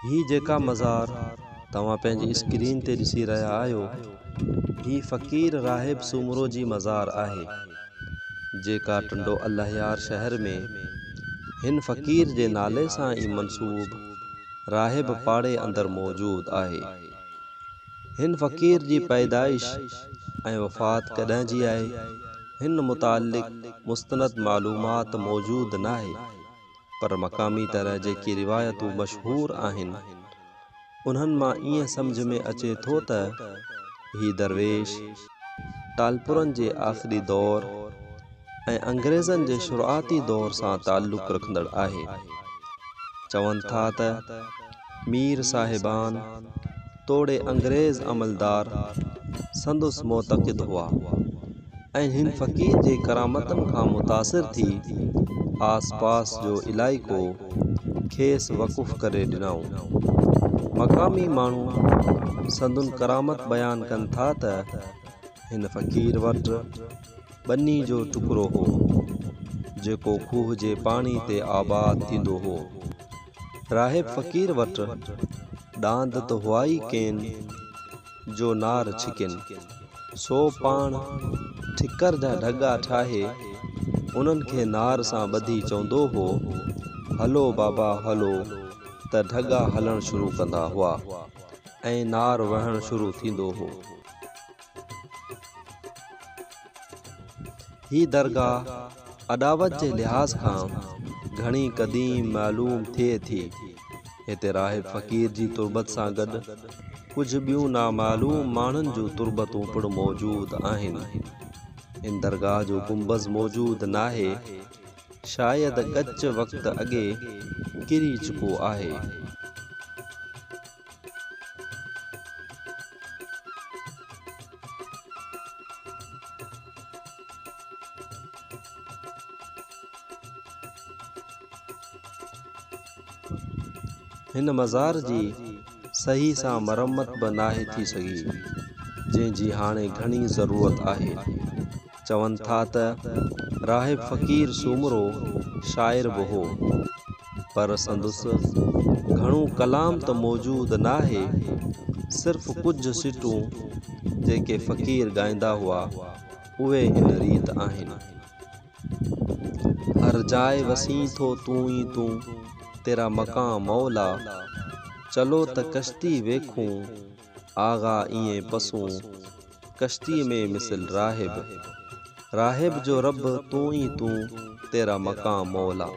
هي جيڪا مزار توهان پنهنجي اسڪرين تي ڏسي رهيا آهيو، هي فقير راهب سومرو جي مزار آهي، جيڪا ٽنڊو الهيار شهر ۾ هن فقير جي نالي سان ئي منسوب راهب پاڙي اندر موجود آهي. هن فقير جي پيدائش ۽ وفات ڪڏهن جي آهي، هن متعلق مستند معلومات موجود ناهي. پر مقامي طرح جيڪي روايتون مشهور آهن، انهن مان ائين سمجهه ۾ اچي ٿو ته هي درويش ٽالپرن جي آخري دور ۽ انگريزن جي شروعاتي دور سان تعلق رکندڙ آهي. چون ٿا ته مير صاحبان توڙي انگريز عملدار سندس معتقد هئا ۽ هن فقير جي ڪرامتن کان متاثر ٿي آس پاس جو علائقو کيس وقف ڪري ڏنائون. مقامي ماڻهو سندن ڪرامت بيان ڪن ٿا ته هن فقير وٽ ٻني جو ٽڪرو هو، جيڪو کوهه جي پاڻي تي آباد ٿيندو هو. راهب فقير وٽ ڏاند ته هئا ئي ڪين جو نار ڇڪين، سو پاڻ ٺڪر جا ڍڳا ٺاهي انهن کي نار سان ٻڌي چوندو هو، هلو بابا هلو ته ڍڳا هلڻ شروع ڪندا هئا ۽ نار وهڻ شروع ٿيندو هو. هي درگاهه اڏاوت جي لحاظ کان گهڻي قديم معلوم ٿئي ٿي. هتي راهب فقير جي تربت سان گڏ ڪجهه ٻيون نامعلوم ماڻهن جون تربتون پڻ موجود آهن. هن درگاهه جو گنبذ موجود ناهي، شايد ڳچ وقت اڳي ڪري چڪو آهي. هن مزار جي صحيح سان مرمت به ناهي ٿي سگهي، جنهن جي هاڻي گهڻي ضرورت آهي. چون ٿا ته راهب فقير سومرو شاعر به هو، پر سندس گهڻو ڪلام ته موجود ناهي، صرف ڪجهه سٽون جيڪي فقير ڳائيندا هئا، اهي هن ريت آهن. هر جاء وسين ٿو تون ئي تون، تيرا مقام مولا، چلو ته ڪشتي ويکون، آغا ائين پسون، ڪشتي ۾ مثل راهب، راهب جو رب تون ئي تون، تيرا مقام مولا.